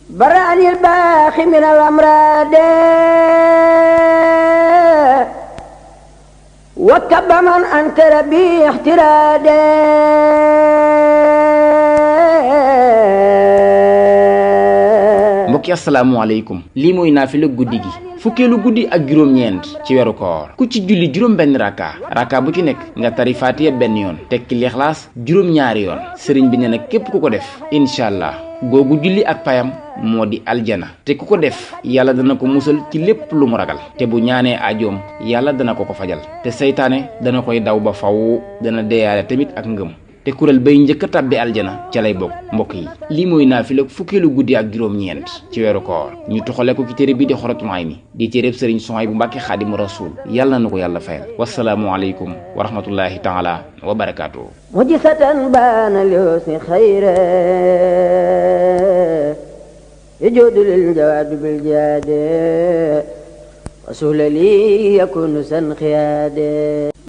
برأني الباخي من الأمراض وكب من أنكر بي احترادي mbokki asalaamaaleykum lii mooy naafila guddi gi fukkeelu guddi ak juróom-ñeent ci weeru koor ku ci julli juróom benn raka bu ci nekk nga tari faatiya benn yoon tekki lixlaas juróom-ñaari yoon sëriñ bi nee na képp ku ko def incha allah googu julli ak payam moo di aljana te ku ko def yàlla dana ko musal ci lépp lu mu ragal te bu ñaanee ajoom yàlla dana ko fajal te seytaane dana koy daw ba faw dana deeyaale tamit ak ngëm te kuréel bay njëkk a tàbbi aljana ca lay bokk mbokk yi lii mooy naafila fukkeelu guddi ak juróom-ñeent ci weeru koor ñu toxale ko ci téere bi di Xuratul Ayni di téereb sëriñ Suhaybu Mbàkke Xaadimu Rasuul yàlla na ko yàlla fayal wasalaamu aleykum wa rahmatullahi taala wa barakaatuhu mujisatan baana liusni xayra yajuudu lil jawaadi bil jihaade wa suhla li yakunu san xiyaade